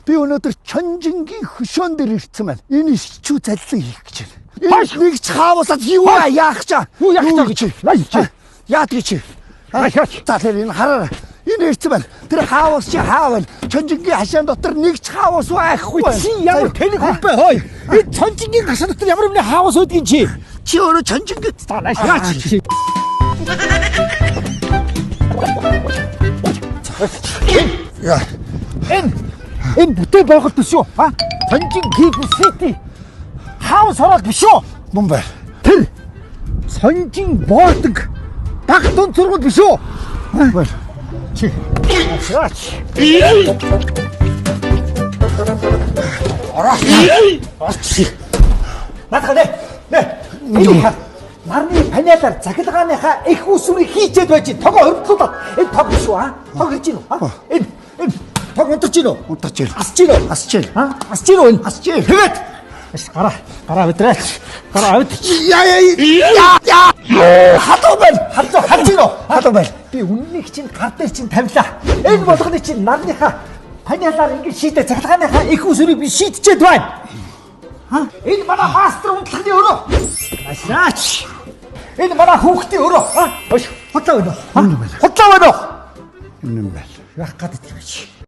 Би өнөөдөр Чонжингийн хөшөөн дээр ирсэн байна. Энэ ичүү заллан хийх гэж байна. Энэ нэг ч хаавуулаад юу яах чаа? Юу яах чаа гэж? Чи? Яадаг чи? За тэр энэ хараарай. Энэ ирсэн байна. Тэр хаавуус чи хаа байна? Чонжингийн хашаан дотор нэг ч хаавуус байхгүй. Чи ямар тэнэг хүн бэ хой? Энэ Чонжингийн хашаан дотор ямар өмнө хаавуус байдгийг чи? Чи өөрөө Чонжингийн За нааш чи. Яа. Энэ бүтээн байгуулалт биш үү? А? Чонжин People City хаус ороод биш үү? Мөн байна. Тэр Сонжин Боолдог баг дунд сургууль биш үү? Мөн байна. Чи. Аач. Ороо. Орч. Наадах нэ. Нэ. Энэ хар. Нарны панелаар захилгааныхаа их усүрийг хийчээд байж тогоо хөрвдлуулад энэ тог биш үү? А? Тог ирж гин үү? А? Энэ тог унтарч гин үү? Унтарч гин. Асч гин үү? Асч гин. А? Асч гин үү энэ? Асч гин. Тэгээд гараа гараа авдраач. Гараа авд. Я я я. Халуун байна. Халуун халж гин үү? Халуун байна. Би үннийг чинь гар дээр чинь тавилаа. Энэ болгоны чинь нарныхаа панелаар ингэж шийдэ захилгааныхаа их усүрийг би шийдчихэд байна. А? Энэ манай мастер унтлахны өрөө. Ашаач. Энэ манай хүүхдийн өрөө. А? Хош. Худлаа байна уу? Үнэн байна. Худлаа байна уу? Үнэн байна. Яах гээд идэх юм чи?